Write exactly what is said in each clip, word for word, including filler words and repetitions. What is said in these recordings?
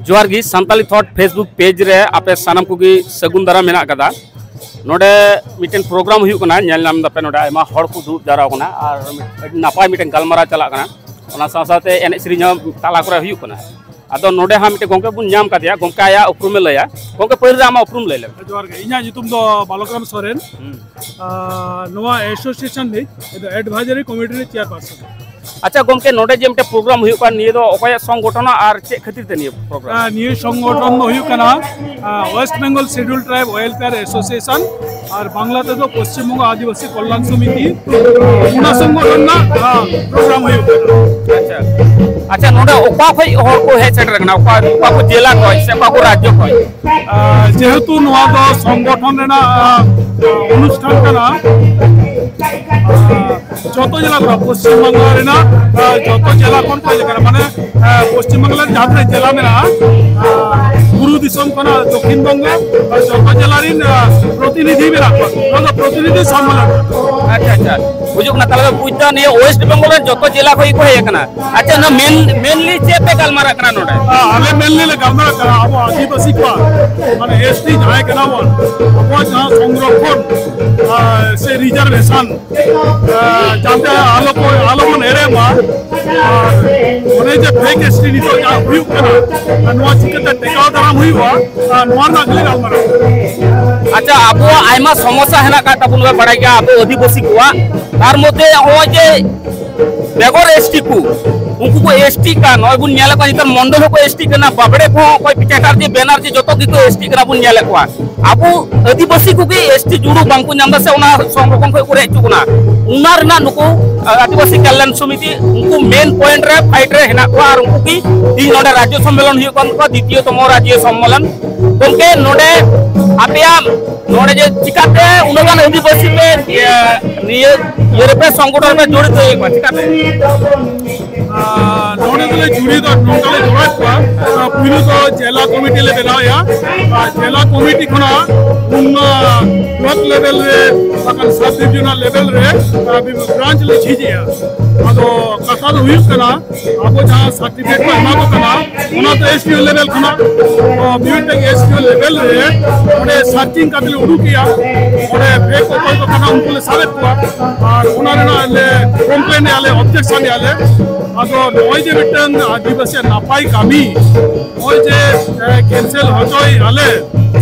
ᱡᱚᱦᱟᱨ ᱜᱮ, Santali ᱛᱷᱚᱴ Facebook page ᱨᱮ ᱟᱯᱮ ᱥᱟᱱᱟᱢ ᱠᱚᱜᱮ ᱥᱟᱹᱜᱩᱱ ᱫᱟᱨᱟᱢ ᱢᱮᱱᱟᱜ ᱠᱟᱫᱟ᱾ ᱱᱚᱰᱮ ᱢᱤᱫᱴᱮᱱ ᱯᱨᱳᱜᱨᱟᱢ ᱦᱩᱭᱩᱜ ᱠᱟᱱᱟ, ᱧᱮᱞ ᱧᱟᱢ ᱫᱟᱯᱮ ᱱᱚᱰᱮ ᱟᱭᱢᱟ ᱦᱚᱲ ᱠᱚ ᱫᱩᱲᱩᱵ ᱡᱟᱣᱨᱟ ᱠᱟᱱᱟ ᱟᱨ ᱟᱹᱰᱤ ᱱᱟᱯᱟᱭ ᱢᱤᱫᱴᱮᱱ ᱜᱟᱞᱢᱟᱨᱟᱣ ᱪᱟᱞᱟᱜ ᱠᱟᱱᱟ᱾ ᱚᱱᱟ ᱥᱟᱶ ᱥᱟᱶᱛᱮ ᱮᱱᱮᱡ ᱥᱮᱨᱮᱧ ᱦᱚᱸ ᱛᱟᱞᱟ ᱠᱚᱨᱮ ᱦᱩᱭᱩᱜ ᱠᱟᱱᱟ᱾ ᱟᱫᱚ ᱱᱚᱰᱮ ᱦᱟᱸᱜ ᱢᱤᱫᱴᱮᱱ ᱜᱚᱝᱠᱮ ᱵᱚᱱ ᱧᱟᱢ ᱠᱟᱫᱮᱭᱟ, ᱜᱚᱝᱠᱮ ᱟᱭᱟᱜ ᱩᱯᱨᱩᱢᱮ ᱞᱟᱹᱭᱟ᱾ ᱜᱚᱝᱠᱮ, ᱯᱟᱹᱦᱤᱞ ᱨᱮ ᱟᱢᱟᱜ ᱩᱯᱨᱩᱢ ᱞᱟᱹᱭ ᱞᱮᱢ᱾ ᱡᱚᱦᱟᱨ ᱜᱮ, ᱤᱧᱟᱹᱜ ᱧᱩᱛᱩᱢ ᱫᱚ ᱵᱟᱞᱚᱠᱨᱟᱢ ᱥᱚᱨᱮᱱ᱾ ᱦᱩᱸ᱾ ᱟᱨ ᱱᱚᱣᱟ ᱮᱥᱳᱥᱤᱭᱮᱥᱚᱱ ᱨᱤᱱᱤᱡ ᱮᱰᱵᱷᱟᱭᱡᱟᱨᱤ ᱠᱚᱢᱤᱴᱤ ᱨᱤᱱᱤᱡ ᱪᱮᱭᱟᱨᱯᱟᱨᱥᱚᱱ᱾ ᱟᱪᱪᱷᱟ ᱜᱚᱝᱠᱮ, ᱱᱚᱰᱮ ᱡᱮ ᱢᱤᱫᱴᱮᱱ ᱯᱨᱳᱜᱨᱟᱢ ᱦᱩᱭᱩᱜ ᱠᱟᱱ, ᱱᱤᱭᱟᱹ ᱫᱚ ᱚᱠᱚᱭᱟᱜ ᱥᱚᱝᱜᱚᱴᱷᱚᱱ ᱟᱨ ᱪᱮᱫ ᱠᱷᱟᱹᱛᱤᱨ ᱛᱮ ᱱᱤᱭᱟᱹ ᱯᱨᱳᱜᱨᱟᱢ? ᱟᱨ ᱱᱤᱭᱟᱹ ᱥᱚᱝᱜᱚᱴᱷᱚᱱ ᱫᱚ ᱦᱩᱭᱩᱜ ᱠᱟᱱᱟ ᱳᱭᱮᱥᱴ ᱵᱮᱝᱜᱚᱞ ᱥᱤᱰᱩᱞ ᱴᱨᱟᱭᱤᱵᱽ ᱳᱭᱮᱞᱯᱷᱮᱭᱟᱨ ᱮᱥᱳᱥᱤᱭᱮᱥᱚᱱ, ᱟᱨ ᱵᱟᱝᱞᱟ ᱛᱮᱫᱚ ᱯᱚᱥᱪᱤᱢ ᱵᱚᱝᱜᱚ ᱟᱹᱫᱤᱵᱟᱹᱥᱤ ᱠᱚᱞᱭᱟᱱ ᱥᱚᱢᱤᱛᱤ, ᱚᱱᱟ ᱥᱚᱝᱜᱚᱴᱷᱚᱱ ᱨᱮᱱᱟᱜ ᱯᱨᱳᱜᱨᱟᱢ ᱦᱩᱭᱩᱜ ᱠᱟᱱᱟ᱾ ᱟᱪᱪᱷᱟ, ᱟᱪᱪᱷᱟ, ᱱᱚᱰᱮ ᱚᱠᱟ ᱠᱷᱚᱱ ᱦᱚᱲ ᱠᱚ ᱦᱮᱡ ᱥᱮᱴᱮᱨ ᱠᱟᱱᱟ? ᱚᱠᱟ, ᱚᱠᱟ ᱠᱚ ᱡᱮᱞᱟ ᱠᱷᱚᱱ ᱥᱮ ᱚᱠᱟ ᱠᱚ ᱨᱟᱡᱽᱡᱚ ᱠᱷᱚᱱ? ᱟᱨ ᱡᱮᱦᱮᱛᱩ ᱱᱚᱣᱟ ᱫᱚ ᱥᱚᱝᱜᱚᱴᱷᱚᱱ ᱨᱮᱱᱟᱜ, ᱟᱨ, ᱚᱱᱩᱥᱴᱷᱟᱱ ᱠᱟᱱᱟ, ᱟᱨ, ᱡᱚᱛᱚ ᱡᱮᱞᱟ ᱠᱷᱚᱱ, ᱯᱚᱥᱪᱤᱢ ᱵᱟᱝᱞᱟ ᱨᱮᱱᱟᱜ, ᱟᱨ, ᱡᱚᱛᱚ ᱡᱮᱞᱟ ᱠᱷᱚᱱ ᱠᱚ ᱦᱮᱡ ᱟᱠᱟᱱᱟ᱾ ᱢᱟᱱᱮ, ᱟᱨ, ᱯᱚᱥᱪᱤᱢ ᱵᱟᱝᱞᱟ ᱨᱮ ᱡᱟᱦᱟᱸ ᱛᱤᱱᱟᱹᱜ ᱡᱮᱞᱟ ᱢᱮᱱᱟᱜᱼᱟ, ᱟᱨ, ᱵᱩᱨᱩ ᱫᱤᱥᱚᱢ ᱠᱷᱚᱱᱟᱜ ᱫᱚᱠᱠᱷᱤᱱ ᱵᱚᱝᱜᱚ, ᱟᱨ, ᱡᱚᱛᱚ ᱡᱮᱞᱟ ᱨᱮᱱ, ᱟᱨ, ᱯᱨᱚᱛᱤᱱᱤᱫᱷᱤ ᱢᱮᱱᱟᱜ ᱠᱚᱣᱟ᱾ ᱱᱚᱣᱟ ᱫᱚ ᱯᱨᱚᱛᱤᱱᱤᱫᱷᱤ ᱥᱚᱢᱢᱮᱞᱚᱱ᱾ ᱟᱪᱪᱷᱟ, ᱟᱪᱪᱷᱟ, ᱵᱩᱡᱩᱜ ᱠᱟᱱᱟ᱾ ᱛᱟᱦᱞᱮ ᱵᱩᱡᱽ ᱫᱟ, ᱱᱤᱭᱟᱹ ᱳᱭᱮᱥᱴ ᱵᱮᱝᱜᱚᱞ ᱨᱮᱱ ᱡᱚᱛᱚ ᱡᱮᱞᱟ ᱠᱷᱚᱱ ᱜᱮᱠᱚ ᱦᱮᱡ ᱟᱠᱟᱱᱟ᱾ ᱟᱪᱪᱷᱟ, ᱚᱱᱟ ᱢᱮᱱ, ᱢᱮᱱᱞᱤ ᱪᱮᱫ ᱯᱮ ᱜᱟᱞᱢᱟᱨᱟᱜ ᱠᱟᱱᱟ ᱱᱚᱰᱮ? ᱟᱞᱮ ᱢᱮᱱᱞᱤ ᱞᱮ ᱜᱟᱞᱢᱟᱨᱟᱜ ᱠᱟᱱᱟ ᱟᱵᱚ ᱟᱹᱫᱤᱵᱟᱹᱥᱤ ᱠᱚᱣᱟᱜ, ᱢᱟᱱᱮ, ᱮᱥ ᱴᱤ ᱡᱟᱦᱟᱸᱭ ᱠᱟᱱᱟ ᱵᱚᱱ, ᱟᱵᱚᱣᱟᱜ ᱡᱟᱦᱟᱸ ᱥᱚᱝᱨᱚᱠᱷᱚᱱ, ᱟᱨ, ᱥᱮ ᱨᱤᱡᱟᱨᱵᱷᱮᱥᱚᱱ, ᱟᱨ, ᱡᱟᱛᱮ ᱟᱞᱚ ᱠᱚ, ᱟᱞᱚ ᱵᱚᱱ ᱮᱲᱮ ᱢᱟ᱾ ᱟᱨ ᱚᱱᱮ ᱡᱮ ᱯᱷᱮᱠ ᱮᱥ ᱴᱤ ᱱᱤᱛᱚᱜ ᱡᱟᱦᱟᱸ ᱦᱩᱭᱩᱜ ᱠᱟᱱᱟ, ᱟᱨ ᱱᱚᱣᱟ ᱪᱤᱠᱟᱹᱛᱮ ᱴᱮᱠᱟᱣ ᱫᱟᱨᱟᱢ ᱦᱩᱭᱩᱜᱼᱟ, ᱟᱨ ᱱᱚᱣᱟ ᱨᱮᱱᱟᱜ ᱜᱮᱞᱮ ᱜᱟᱞᱢᱟᱨᱟᱣ᱾ ᱟᱪᱪᱷᱟ, ᱟᱵᱚᱣᱟᱜ ᱟᱭᱢᱟ ᱥᱚᱢᱚᱥᱥᱟ ᱦᱮᱱᱟᱜ ᱟᱠᱟᱫ ᱛᱟᱵᱚᱱᱟ, ᱵᱟᱲᱟᱭ ᱜᱮᱭᱟ, ᱟᱵᱚ ᱟᱹᱫᱤᱵᱟᱹᱥᱤ ᱠᱚᱣᱟᱜ᱾ ᱛᱟᱨ ᱢᱚᱫᱽᱫᱷᱮ ᱱᱚᱜᱼᱚᱭ ᱡᱮ ᱵᱮᱜᱚᱨ ᱮᱥ ᱴᱤ ᱠᱚ, ᱩᱱᱠᱩ ᱠᱚ ᱮᱥ ᱴᱤ ᱠᱟᱱ, ᱱᱚᱜᱼᱚᱭ ᱵᱚᱱ ᱧᱮᱞᱮᱫ ᱠᱚᱣᱟ, ᱱᱮᱛᱟᱨ ᱢᱚᱱᱰᱚᱞ ᱦᱚᱸᱠᱚ ᱮᱥ ᱴᱤ ᱠᱟᱱᱟ, ᱵᱟᱵᱲᱮ ᱠᱚᱦᱚᱸ, ᱚᱠᱚᱭ ᱪᱟᱴᱟᱨᱡᱤ ᱵᱮᱱᱟᱨᱡᱤ, ᱡᱚᱛᱚ ᱜᱮᱠᱚ ᱮᱥ ᱴᱤ ᱠᱟᱱᱟ, ᱵᱚᱱ ᱧᱮᱞᱮᱫ ᱠᱚᱣᱟ᱾ ᱟᱵᱚ ᱟᱹᱫᱤᱵᱟᱹᱥᱤ ᱠᱚᱜᱮ ᱮᱥ ᱴᱤ ᱡᱩᱲᱩ ᱵᱟᱝᱠᱚ ᱧᱟᱢ ᱮᱫᱟ, ᱥᱮ ᱚᱱᱟ ᱥᱚᱝᱨᱚᱠᱷᱚᱱ ᱠᱷᱚᱱ ᱠᱚ ᱨᱮᱡ ᱦᱚᱪᱚ ᱠᱟᱱᱟ᱾ ᱚᱱᱟ ᱨᱮᱱᱟᱜ ᱱᱩᱠᱩ, ᱟ, ᱟᱹᱫᱤᱵᱟᱹᱥᱤ ᱠᱟᱞᱭᱟᱱ ᱥᱚᱢᱤᱛᱤ, ᱩᱱᱠᱩ ᱢᱮᱱ ᱯᱚᱭᱮᱱᱴ ᱨᱮ ᱯᱷᱟᱭᱤᱴ ᱨᱮ ᱦᱮᱱᱟᱜ ᱠᱚᱣᱟ, ᱟᱨ ᱩᱱᱠᱩ ᱜᱮ ᱛᱤᱦᱤᱧ ᱱᱚᱰᱮ ᱨᱟᱡᱽᱡᱚ ᱥᱚᱢᱢᱮᱞᱚᱱ ᱦᱩᱭᱩᱜ ᱠᱟᱱ ᱛᱟᱠᱚᱣᱟ, ᱫᱤᱛᱤᱭᱚ ᱛᱚᱢᱚ ᱨᱟᱡᱽᱡᱚ ᱥᱚᱢᱢᱮᱞᱚᱱ᱾ ᱜᱚᱢᱠᱮ, ᱱᱚᱰᱮ ᱟᱯᱮᱭᱟᱜ ᱱᱚᱰᱮ ᱡᱮ ᱪᱤᱠᱟᱛᱮ ᱩᱱᱟᱹᱜ ᱜᱟᱱ ᱟᱹᱫᱤᱵᱟᱹᱥᱤ ᱯᱮ, ᱤᱭᱟᱹ, ᱱᱤᱭᱟᱹ, ᱤᱭᱟᱹ ᱨᱮᱯᱮ ᱥᱚᱝᱜᱚᱴᱷᱚᱱ ᱯᱮ ᱡᱚᱲᱤᱛ ᱦᱩᱭ ᱠᱚᱣᱟ, ᱪᱤᱠᱟᱛᱮ? ᱟᱨ ᱱᱚᱰᱮ ᱫᱚᱞᱮ ᱡᱩᱲᱤ ᱫᱚ ᱱᱚᱝᱠᱟ ᱞᱮ ᱡᱚᱲᱟᱣᱮᱫ ᱠᱚᱣᱟ᱾ ᱟᱨ ᱯᱩᱭᱞᱩ ᱫᱚ ᱡᱮᱞᱟ ᱠᱚᱢᱤᱴᱤ ᱞᱮ ᱵᱮᱱᱟᱣᱮᱜᱼᱟ᱾ ᱟᱨ ᱡᱮᱞᱟ ᱠᱚᱢᱤᱴᱤ ᱠᱷᱚᱱᱟᱜ ᱩᱱ ᱵᱞᱚᱠ ᱞᱮᱵᱮᱞ ᱨᱮ ᱵᱟᱠᱷᱟᱱ ᱥᱟᱵ ᱰᱤᱵᱷᱤᱡᱚᱱᱟᱞ ᱞᱮᱵᱮᱞ ᱨᱮ ᱵᱨᱟᱧᱪ ᱞᱮ ᱡᱷᱤᱡᱮᱜᱼᱟ᱾ ᱟᱫᱚ ᱠᱟᱛᱷᱟ ᱫᱚ ᱦᱩᱭᱩᱜ ᱠᱟᱱᱟ, ᱟᱵᱚ ᱡᱟᱦᱟᱸ ᱥᱟᱨᱴᱤᱯᱷᱤᱠᱮᱴ ᱠᱚ ᱮᱢᱟ ᱠᱚ ᱠᱟᱱᱟ, ᱚᱱᱟ ᱫᱚ ᱮᱥ ᱰᱤ ᱳ ᱞᱮᱵᱮᱞ ᱠᱷᱚᱱᱟᱜ᱾ ᱛᱚ ᱢᱤᱫᱴᱮᱱ ᱮᱥ ᱰᱤ ᱳ ᱞᱮᱵᱮᱞ ᱨᱮ ᱚᱸᱰᱮ ᱥᱟᱨᱪᱤᱝ ᱠᱟᱛᱮ ᱞᱮ ᱩᱰᱩᱠᱮᱜᱼᱟ, ᱚᱸᱰᱮ ᱯᱷᱮᱠ ᱚᱠᱚᱭ ᱠᱚ ᱠᱟᱱᱟ ᱩᱱᱠᱩ ᱞᱮ ᱥᱟᱵᱮᱫ ᱠᱚᱣᱟ, ᱟᱨ ᱚᱱᱟ ᱨᱮᱱᱟᱜ ᱞᱮ ᱠᱚᱢᱯᱞᱮᱱ ᱮᱜᱼᱟ ᱞᱮ, ᱚᱵᱡᱮᱠᱥᱚᱱ ᱮᱜᱼᱟ ᱞᱮ᱾ ᱟᱫᱚ ᱱᱚᱜᱼᱚᱭ ᱡᱮ ᱢᱤᱫᱴᱟᱝ ᱟᱹᱫᱤᱵᱟᱹᱥᱤᱭᱟᱜ ᱱᱟᱯᱟᱭ ᱠᱟᱹᱢᱤ, ᱱᱚᱜᱼᱚᱭ ᱡᱮ ᱠᱮᱱᱥᱮᱞ ᱦᱚᱪᱚᱭᱮᱜᱼᱟ ᱞᱮ,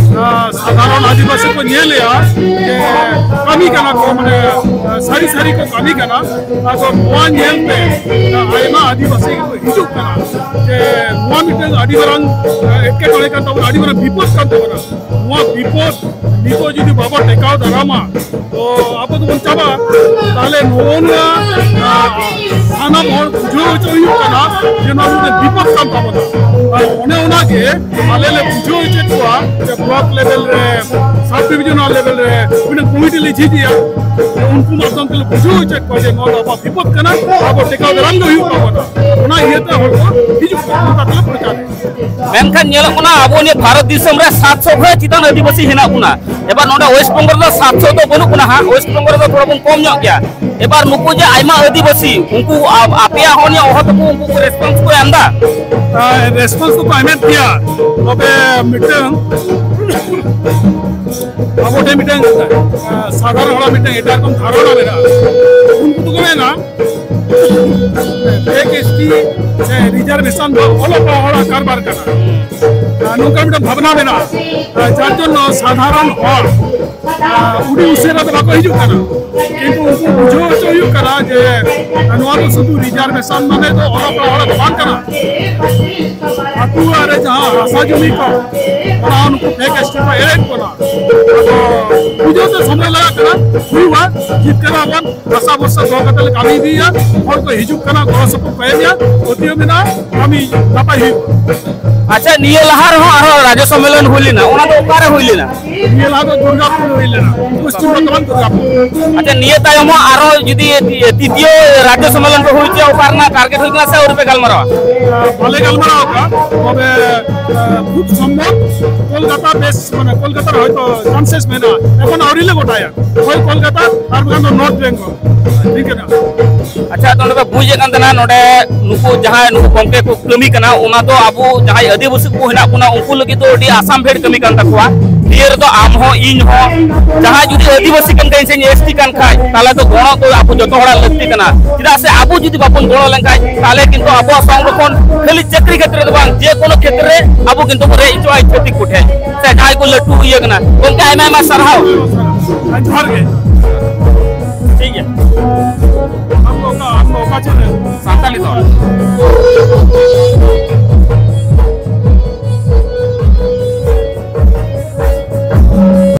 ᱥᱟᱫᱷᱟᱨᱚᱱ ᱟᱹᱫᱤᱵᱟᱹᱥᱤ ᱠᱚ ᱧᱮᱞᱮᱜᱼᱟ ᱡᱮ ᱠᱟᱹᱢᱤ ᱠᱟᱱᱟ ᱠᱚ, ᱢᱟᱱᱮ ᱥᱟᱹᱨᱤ ᱥᱟᱹᱨᱤ ᱠᱚ ᱠᱟᱹᱢᱤ ᱠᱟᱱᱟ᱾ ᱟᱫᱚ ᱱᱚᱣᱟ ᱧᱮᱞᱛᱮ ᱟᱭᱢᱟ ᱟᱹᱫᱤᱵᱟᱹᱥᱤ ᱠᱚ ᱦᱤᱡᱩᱜ ᱠᱟᱱᱟ ᱡᱮ ᱱᱚᱣᱟ ᱢᱤᱫᱴᱟᱝ ᱟᱹᱰᱤ ᱢᱟᱨᱟᱝ ᱮᱴᱠᱮᱴᱚᱬᱮ ᱠᱟᱱ ᱛᱟᱵᱚᱱᱟ, ᱟᱹᱰᱤ ᱢᱟᱨᱟᱝ ᱵᱤᱯᱚᱫ ᱠᱟᱱ ᱛᱟᱵᱚᱱᱟ᱾ ᱱᱚᱣᱟ ᱵᱤᱯᱚᱫ ᱱᱤᱛᱚᱜ ᱡᱩᱫᱤ ᱵᱟᱵᱚ ᱴᱮᱠᱟᱣ ᱫᱟᱨᱟᱢᱟ, ᱛᱚ ᱟᱵᱚ ᱫᱚᱵᱚᱱ ᱪᱟᱵᱟᱜᱼᱟ᱾ ᱛᱟᱦᱞᱮ ᱱᱚᱜᱼᱚ ᱱᱚᱣᱟ, ᱟ, ᱥᱟᱱᱟᱢ ᱦᱚᱲ ᱵᱩᱡᱷᱟᱹᱣ ᱦᱚᱪᱚ ᱦᱩᱭᱩᱜ ᱠᱟᱱᱟ ᱡᱮ ᱱᱚᱣᱟ ᱢᱤᱫᱴᱮᱱ ᱵᱤᱯᱚᱫ ᱠᱟᱱ ᱛᱟᱵᱚᱱᱟ᱾ ᱟᱨ ᱚᱱᱮ ᱚᱱᱟᱜᱮ ᱟᱞᱮ ᱞᱮ ᱵᱩᱡᱷᱟᱹᱣ ᱦᱚᱪᱚᱭᱮᱫ ᱠᱚᱣᱟ ᱡᱮ ᱵᱞᱚᱠ ᱞᱮᱵᱮᱞ ᱨᱮ, ᱥᱟᱵ ᱰᱤᱵᱷᱤᱡᱚᱱᱟᱞ ᱞᱮᱵᱮᱞ ᱨᱮ ᱢᱤᱫᱴᱮᱱ ᱠᱚᱢᱤᱴᱤ ᱞᱮ ᱡᱷᱤᱡ ᱮᱜᱼᱟ᱾ ᱩᱱᱠᱩ ᱢᱟᱫᱽᱫᱷᱚᱢ ᱛᱮᱞᱮ ᱵᱩᱡᱷᱟᱹᱣ ᱦᱚᱪᱚᱭᱮᱫ ᱠᱚᱣᱟ ᱡᱮ ᱱᱚᱣᱟ ᱫᱚ ᱟᱵᱚᱣᱟᱜ ᱵᱤᱯᱚᱫ ᱠᱟᱱᱟ, ᱟᱵᱚ ᱴᱮᱠᱟᱣ ᱫᱟᱨᱟᱢ ᱜᱮ ᱦᱩᱭᱩᱜ ᱛᱟᱵᱚᱱᱟ᱾ ᱚᱱᱟ ᱤᱭᱟᱹᱛᱮ ᱦᱚᱲ ᱠᱚ ᱦᱤᱡᱩᱜ ᱠᱟᱱᱟ, ᱚᱱᱠᱟ ᱛᱮᱞᱮ ᱯᱨᱚᱪᱟᱨᱮᱫᱼᱟ᱾ ᱢᱮᱱᱠᱷᱟᱱ ᱧᱮᱞᱚᱜ ᱠᱟᱱᱟ, ᱟᱵᱚ ᱱᱤᱭᱟᱹ ᱵᱷᱟᱨᱚᱛ ᱫᱤᱥᱚᱢ ᱨᱮ ᱥᱟᱛᱥᱚ ᱠᱷᱚᱱ ᱪᱮᱛᱟᱱ ᱟᱹᱫᱤᱵᱟᱹᱥᱤ ᱦᱮᱱᱟᱜ ᱵᱚᱱᱟ᱾ ᱮᱵᱟᱨ ᱱᱚᱰᱮ ᱳᱭᱮᱥᱴ ᱵᱮᱝᱜᱚᱞ ᱨᱮᱫᱚ ᱥᱟᱛᱥᱚ ᱫᱚ ᱵᱟᱹᱱᱩᱜ ᱵᱚᱱᱟ ᱦᱟᱸᱜ, ᱳᱭᱮᱥᱴ ᱵᱮᱝᱜᱚᱞ ᱨᱮᱫᱚ ᱛᱷᱚᱲᱟ ᱵᱚᱱ ᱠᱚᱢ ᱧᱚᱜ ᱜᱮᱭᱟ᱾ ᱮᱵᱟᱨ ᱱᱩᱠᱩ ᱡᱮ ᱟᱭᱢᱟ ᱟᱹᱫᱤᱵᱟᱹᱥᱤ, ᱩᱱᱠᱩ ᱟ-, ᱟᱯᱮᱭᱟᱜ ᱦᱚᱸ ᱱᱤᱭᱟᱹ ᱚᱦᱚ ᱛᱟᱠᱚ ᱩᱱᱠᱩ ᱠᱚ ᱨᱮᱥᱯᱚᱱᱥ ᱠᱚ ᱮᱢ ᱮᱫᱟ? ᱨᱮᱥᱯᱚᱱᱥ ᱫᱚᱠᱚ ᱮᱢᱮᱫ ᱜᱮᱭᱟ, ᱛᱚᱵᱮ ᱢᱤᱫᱴᱟᱝ ᱟᱵᱚ ᱴᱷᱮᱱ ᱢᱤᱫᱴᱟᱝ, ᱟ, ᱥᱟᱫᱷᱟᱨᱚᱱ ᱦᱚᱲᱟᱜ ᱢᱤᱫᱴᱟᱝ ᱮᱴᱟᱜ ᱨᱚᱠᱚᱢ ᱫᱷᱟᱨᱚᱱᱟ ᱢᱮᱱᱟᱜᱼᱟ᱾ ᱩᱱᱠᱩ ᱫᱚᱠᱚ ᱢᱮᱱᱟ, ᱯᱷᱮᱠ ᱮᱥ ᱴᱤ ᱥᱮ ᱨᱤᱡᱟᱨᱵᱷᱮᱥᱚᱱ ᱫᱚ ᱚᱞᱚᱜ ᱯᱟᱲᱦᱟᱣ ᱦᱚᱲᱟᱜ ᱠᱟᱨᱵᱟᱨ ᱠᱟᱱᱟ᱾ ᱟᱨ ᱱᱚᱝᱠᱟ ᱢᱤᱫᱴᱟᱝ ᱵᱷᱟᱵᱽᱱᱟ ᱢᱮᱱᱟᱜᱼᱟ᱾ ᱟᱨ ᱡᱟᱨ ᱡᱚᱱᱱᱚ ᱥᱟᱫᱷᱟᱨᱚᱱ ᱦᱚᱲ, ᱟᱨ, ᱟᱹᱰᱤ ᱩᱥᱟᱹᱨᱟ ᱫᱚ ᱵᱟᱠᱚ ᱦᱤᱡᱩᱜ ᱠᱟᱱᱟ᱾ ᱠᱤᱱᱛᱩ ᱩᱱᱠᱩ ᱵᱩᱡᱷᱟᱹᱣ ᱦᱚᱪᱚ ᱦᱩᱭᱩᱜ ᱠᱟᱱᱟ ᱡᱮ ᱱᱚᱣᱟ ᱫᱚ ᱥᱩᱫᱷᱩ ᱨᱤᱡᱟᱨᱵᱷᱮᱥᱚᱱ ᱢᱟᱱᱮ ᱫᱚ ᱚᱞᱚᱜ ᱯᱟᱲᱦᱟᱣ ᱦᱚᱲᱟᱜ ᱫᱚ ᱵᱟᱝ ᱠᱟᱱᱟ᱾ ᱟᱹᱛᱩ ᱚᱲᱟᱜ ᱨᱮ ᱡᱟᱦᱟᱸ ᱦᱟᱥᱟ ᱡᱩᱢᱤ ᱠᱚ, ᱚᱱᱟ ᱦᱚᱸ ᱱᱩᱠᱩ ᱯᱷᱮᱠ ᱮᱥ ᱴᱤ ᱠᱚ ᱮᱲᱮᱫ ᱵᱚᱱᱟ᱾ ᱟᱫᱚ ᱵᱩᱡᱷᱟᱹᱣ ᱛᱮ ᱥᱚᱢᱚᱭ ᱞᱟᱜᱟᱜ ᱠᱟᱱᱟ, ᱦᱩᱭᱩᱜᱼᱟ, ᱡᱤᱛᱠᱟᱹᱨ ᱟᱵᱚᱱ᱾ ᱟᱥᱟ ᱵᱷᱚᱨᱥᱟ ᱫᱚᱦᱚ ᱠᱟᱛᱮ ᱞᱮ ᱠᱟᱹᱢᱤ ᱤᱫᱤᱭᱟ᱾ ᱦᱚᱲ ᱠᱚ ᱦᱤᱡᱩᱜ ᱠᱟᱱᱟ, ᱜᱚᱲᱚ ᱥᱚᱯᱚᱦᱚᱫ ᱠᱚ ᱮᱢᱮᱜᱼᱟ, ᱯᱟᱹᱛᱭᱟᱹᱣ ᱢᱮᱱᱟᱜᱼᱟ, ᱠᱟᱹᱢᱤ ᱱᱟᱯᱟᱭ ᱦᱩᱭᱩᱜᱼᱟ᱾ ᱟᱪᱪᱷᱟ, ᱱᱤᱭᱟᱹ ᱞᱟᱦᱟ ᱨᱮᱦᱚᱸ ᱟᱨᱦᱚᱸ ᱨᱟᱡᱽᱡᱚ ᱥᱚᱢᱢᱮᱞᱚᱱ ᱦᱩᱭ ᱞᱮᱱᱟ, ᱚᱱᱟ ᱫᱚ ᱚᱠᱟᱨᱮ ᱦᱩᱭ ᱞᱮᱱᱟ? ᱱᱤᱭᱟᱹ ᱞᱟᱦᱟ ᱫᱚ ᱫᱩᱨᱜᱟᱯᱩᱨ ᱦᱩᱭ ᱞᱮᱱᱟ, ᱯᱚᱥᱪᱤᱢ ᱵᱚᱨᱫᱷᱚᱢᱟᱱ ᱫᱩᱨᱜᱟᱯᱩᱨ᱾ ᱟᱪᱪᱷᱟ, ᱱᱤᱭᱟᱹ ᱛᱟᱭᱚᱢ ᱦᱚᱸ ᱟᱨᱦᱚᱸ ᱡᱩᱫᱤ ᱛᱤ-, ᱛᱤᱛᱤᱭᱚ ᱨᱟᱡᱽᱡᱚ ᱥᱚᱢᱢᱮᱞᱚᱱ ᱯᱮ ᱦᱩᱭ ᱦᱚᱪᱚᱭᱟ, ᱚᱠᱟ ᱨᱮᱱᱟᱜ ᱴᱟᱨᱜᱮᱴ ᱦᱩᱭ ᱠᱟᱱᱟ ᱥᱮ ᱟᱹᱣᱨᱤ ᱯᱮ ᱜᱟᱞᱢᱟᱨᱟᱣᱟ? ᱵᱟᱞᱮ ᱜᱟᱞᱢᱟᱨᱟᱣ ᱟᱠᱟᱫᱟ, ᱛᱚᱵᱮ, ᱠᱷᱩᱵ ᱥᱚᱢᱵᱷᱚᱵ ᱠᱳᱞᱠᱟᱛᱟ ᱵᱮᱥ, ᱢᱟᱱᱮ ᱠᱳᱞᱠᱟᱛᱟ ᱨᱮ ᱦᱚᱭᱛᱳ ᱪᱟᱱᱥᱮᱥ ᱢᱮᱱᱟᱜᱼᱟ, ᱮᱠᱷᱚᱱ ᱟᱹᱣᱨᱤ ᱞᱮ ᱜᱚᱴᱟᱭᱟ᱾ ᱦᱳᱭ ᱠᱳᱞᱠᱟᱛᱟ, ᱟᱨ ᱵᱟᱠᱷᱟᱱ ᱫᱚ ᱱᱚᱨᱛᱷ ᱵᱮᱝᱜᱚᱞ᱾ ᱴᱷᱤᱠ ᱜᱮᱭᱟ᱾ ᱟᱪᱪᱷᱟ, ᱛᱚ ᱱᱚᱰᱮ ᱵᱩᱡᱮᱫ ᱠᱟᱱ ᱛᱟᱦᱮᱱᱟ, ᱱᱚᱰᱮ ᱱᱩᱠᱩ ᱡᱟᱦᱟᱸᱭ ᱱᱩᱠᱩ ᱜᱚᱢᱠᱮ ᱠᱚ ᱠᱟᱹᱢᱤ ᱠᱟᱱᱟ, ᱚᱱᱟ ᱫᱚ ᱟᱵᱚ ᱡᱟᱦᱟᱸᱭ ᱟᱹᱫᱤᱵᱟᱹᱥᱤ ᱠᱚ ᱦᱮᱱᱟᱜ ᱵᱚᱱᱟ, ᱩᱱᱠᱩ ᱞᱟᱹᱜᱤᱫ ᱫᱚ ᱟᱹᱰᱤ ᱟᱥᱟᱢ ᱵᱷᱮᱲ ᱠᱟᱹᱢᱤ ᱠᱟᱱ ᱛᱟᱠᱚᱣᱟ᱾ ᱱᱤᱭᱟᱹ ᱨᱮᱫᱚ ᱟᱢ ᱦᱚᱸ ᱤᱧ ᱦᱚᱸ, ᱡᱟᱦᱟᱸᱭ ᱡᱩᱫᱤ ᱟᱹᱫᱤᱵᱟᱹᱥᱤ ᱠᱟᱱ ᱠᱷᱟᱡ ᱥᱮ ᱮᱥ ᱴᱤ ᱠᱟᱱ ᱠᱷᱟᱡ, ᱛᱟᱦᱚᱞᱮ ᱫᱚ ᱜᱚᱲᱚ ᱫᱚ ᱟᱵᱚ ᱡᱚᱛᱚ ᱦᱚᱲᱟᱜ ᱞᱟᱹᱠᱛᱤ ᱠᱟᱱᱟ᱾ ᱪᱮᱫᱟᱜ ᱥᱮ ᱟᱵᱚ ᱡᱩᱫᱤ ᱵᱟᱵᱚᱱ ᱜᱚᱲᱚ ᱞᱮᱱᱠᱷᱟᱡ, ᱛᱟᱦᱚᱞᱮ ᱠᱤᱱᱛᱩ ᱟᱵᱚᱣᱟᱜ ᱥᱚᱝᱨᱚᱠᱷᱚᱱ ᱠᱷᱟᱹᱞᱤ ᱪᱟᱹᱠᱨᱤ ᱠᱷᱮᱛᱨᱮ ᱫᱚ ᱵᱟᱝ, ᱡᱮ ᱠᱳᱱᱳ ᱠᱷᱮᱛᱨᱮ ᱟᱵᱚ ᱠᱤᱱᱛᱩ ᱵᱚᱱ ᱨᱮᱡ ᱦᱚᱪᱚᱜᱼᱟ ᱪᱷᱟᱹᱛᱤᱠ ᱠᱚᱴᱷᱮᱱ, ᱥᱮ ᱡᱟᱦᱟᱸᱭ ᱠᱚ ᱞᱟᱹᱴᱩ ᱤᱭᱟᱹ ᱠᱟᱱᱟ᱾ ᱜᱚᱢᱠᱮ, ᱟᱭᱢᱟ ᱟᱭᱢᱟ ᱥᱟᱨᱦᱟᱣ᱾ ᱡᱚᱦᱟᱨ ᱜᱮ᱾ ᱴᱷᱤᱠ ᱜᱮᱭᱟ᱾ ᱟᱢ ᱫᱚ ᱚᱠᱟ, ᱟᱢ ᱫᱚ ᱚᱠᱟ ᱪᱮᱱᱮᱞ? ᱥᱟᱱᱛᱟᱞᱤ ᱫᱚᱞ᱾